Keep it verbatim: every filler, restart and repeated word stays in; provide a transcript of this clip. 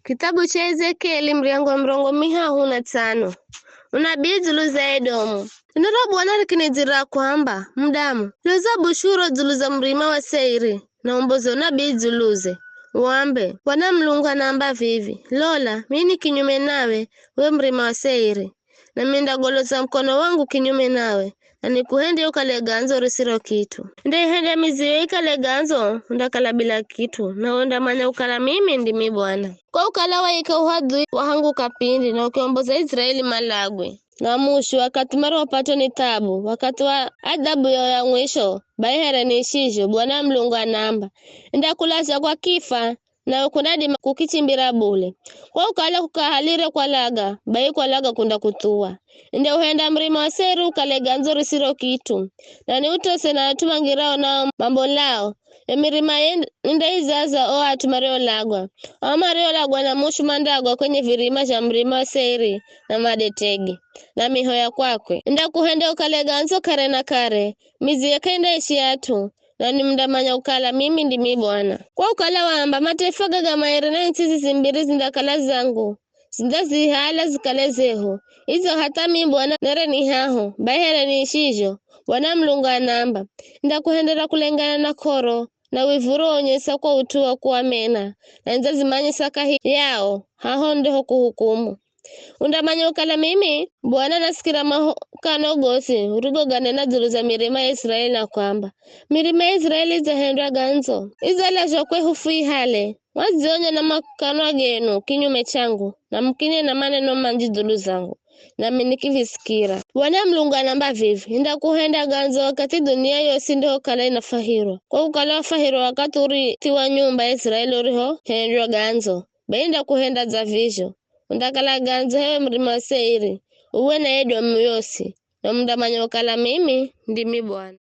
Kithabu cha Ezekieli, muryango wa mirongo mihahu na tsano. Unabii dzulu za Edomu. Neno ra Bwana rikinidzira kwamba, "Mudamu, loza bushuro dzulu za murima wa Seiri, na umboze unabii dzuluze, uambe, 'Bwana Mulungu anaamba vivi, Lola, mimi ni kinyume nawe, we murima wa Seiri, nami nindagoloza mukono wangu kinyume nawe, na nikuhendye ukale gandzo risiro kit'u. Nindaihenda midziyo ikale gandzo, undakala bila kit'u, na undamanya kukala mimi ndimi Bwana. Kwa ukala waika uhadhui wahangu kapindi, na ukiomboza Israeli malagwe na mushu, wakathi mariwopatwa ni thabu, wakathi wa adhabu yao ya mwisho, bai here niishizho, Bwana Mulungu anaamba, nindakulazha kwa kifa, nawe k'undadima kukichimbira bule. Kwa ukala kukahalire kwalaga, bai kwalaga kundakuthuwa. Nindauhenda murima wa Seiri ukale gandzo risiro kit'u, na niutose na at'u mangirao nao mambolao. Yo mirima ye nindaizaza o at'u mariolagwa. Ao mariolagwa na mushu mandagwa kwenye virima zha murima wa Seiri na madetege, na miho ya kwakwe. Nindakuhenda ukale gandzo kare na kare, midziye k'aindaishi at'u, nanwi mundamanya kukala mimi ndimi Bwana. Kwa ukala waamba, 'Mataifa gaga mairi na ntsi zizi mbiri zindakala zangu, zindazihala zikale zehu, izo hatha mimi Bwana nere ni haho, bai here niishizho, Bwana Mulungu anaamba, nindakuhendera kulengana na k'oro, na wivu uriwoonyesa kwa ut'u wa kuamena, na nindzazimanyisa kahi yao, haho ndeho kuhukumu. Undamanya kukala mimi, Bwana, nasikira mahokano gosi urigoganena dzulu za mirima ya Israeli na kwamba, 'Mirima ya Israeli idzahendwa gandzo, idzalazhwa kwehu fuihale. Mwadzionya na makanwa genu kinyume changu, na mukinena maneno manji dzulu zangu, nami nikivisikira.' Bwana Mulungu anaamba vivi, 'Nindakuhenda gandzo wakathi dunia yosi ndihokala inafwahirwa, kwa kukala wafwahirwa wakathi urithiwa nyumba ya Israeli urihohendwa gandzo, bai nindakuhenda dza vizho. Undakala gandzo hewe murima wa Seiri, uwe na Edomu yosi, na mundamanya kukala mimi ndimi Bwana.'"